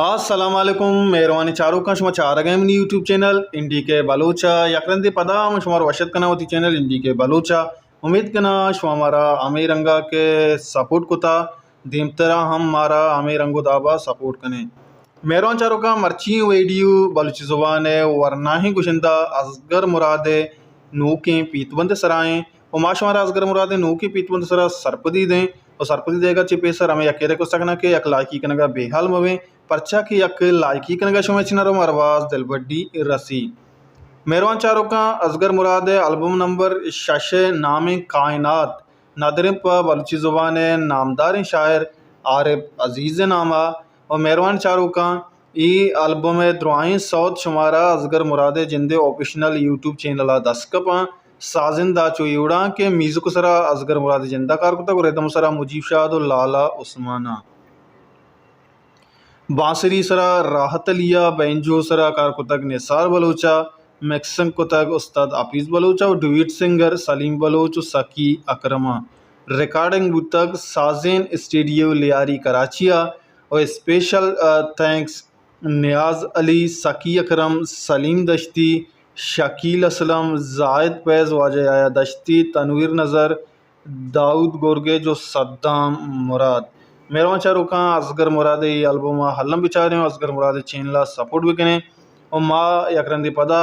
السلام علیکم، مہروانیں چاروکاں، شما چارگ ءَ منی یوٹیوب چینل این ڈی کے بلوچ ءَ۔ یک رندے پدا من شمارا وش اتک کناں وتی چینل این ڈی کے بلوچ ءَ۔ امید کناں شما مارا ہمے رنگ ءَ کہ سپورٹ کتا، دیمترا ہم مارا ہمے رنگ ءُ داب ءَ سپورٹ کنیں۔ مہروان چاروکاں، مرچی ویڈیو بلوچی زبان ءِ ورناہیں گشندہ اصغر مراد ءِ نوکیں پیت بند ءِ سرا ایں ءُ ما شمارا اصغر مراد ءِ نوکیں پیت بند ءِ سرا سرپدی دیں ءُ سرپدی دیگ ءَ چہ پیسر ہمے یکے را گوست کناں کہ یک لائکی کنگ ءَ بے ہال مہ بیں، پرچا کہ یک لائکی کنگ ءَ شمئے چنر ءُ مارا باز دلبڈی رسی۔ مہروان چاروکاں، اصغر مراد ءِ البم نمبر شش ءِ نام ایں کائنات، ندریں پہ بلوچی زبان ءِ نامداریں شاعر عارف عزیز ءِ نام ءَ۔ ءُ مہروان چاروکاں، اے البم ءِ درائیں سوت شمارا اصغر مراد ءِ جند ءِ آفیشنل یوٹیوب چینل ءَ دست کپاں۔ سازندہ چو اے وڑاں کہ میوزک ءِ سرا اصغر مراد ءِ جند ءَ کار کتگ ءُ ردم ءِ سرا مجیب شاد ءُ لالا عثمان ءَ۔ بانسری سرا راحت علی ءَ، بینجو سرا کار کتگ نثار بلوچ ءَ، مکسنگ کتگ استاد حفیظ بلوچ ءَ ءُ ڈویٹ سنگر سلیم بلوچ ءُ سکی اکرم ءَ۔ ریکارڈنگ بوتگ سازین اسٹیڈیو لیاری کراچی ءَ ءُ اسپیشل، آ، تھینکس نیاز علی، سکی اکرم، سلیم دشتی، شکیل اسلم، زاہد فیض، واجہ یحییٰ دشتی، تنویر نظر، داؤد گورگیج ءُ صدام مراد۔ مہروان چاروکاں، اصغر مراد ءِ اے البم ءَ الم بچاریں ءُ اصغر مراد ءِ چینل ءَ سپورٹ بکنیں ءُ ما یک رندے پدا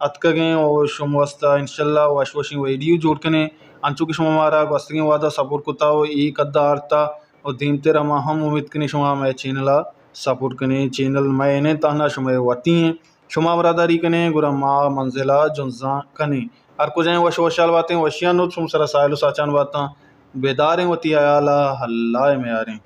اتکگیں ءُ شما واستا انشاءاللہ وش وشیں ویڈیو جوڑ کنیں۔ انچو کہ شما مارا گوستگیں وہد ءَ سپورٹ کتا ءُ اے قد ءَ آرتا ءُ دیمتر ءَ ما ہم امیت کنیں شما مئے چینل ءَ سپورٹ کنیں۔ چینل مئے نہ انت، تہنا شمئے وتی ایں۔ شما ہمراہداری کنیں، گڑا ما منزل ءَ جنزان کنیں۔ ہر کجا ایں وش وشحال باتیں، وشیانی نود شمئے سرا ساہیل ءُ ساچان باتاں۔ بیداریں وتی ہیال ءَ، اللہ ءِ میاریں۔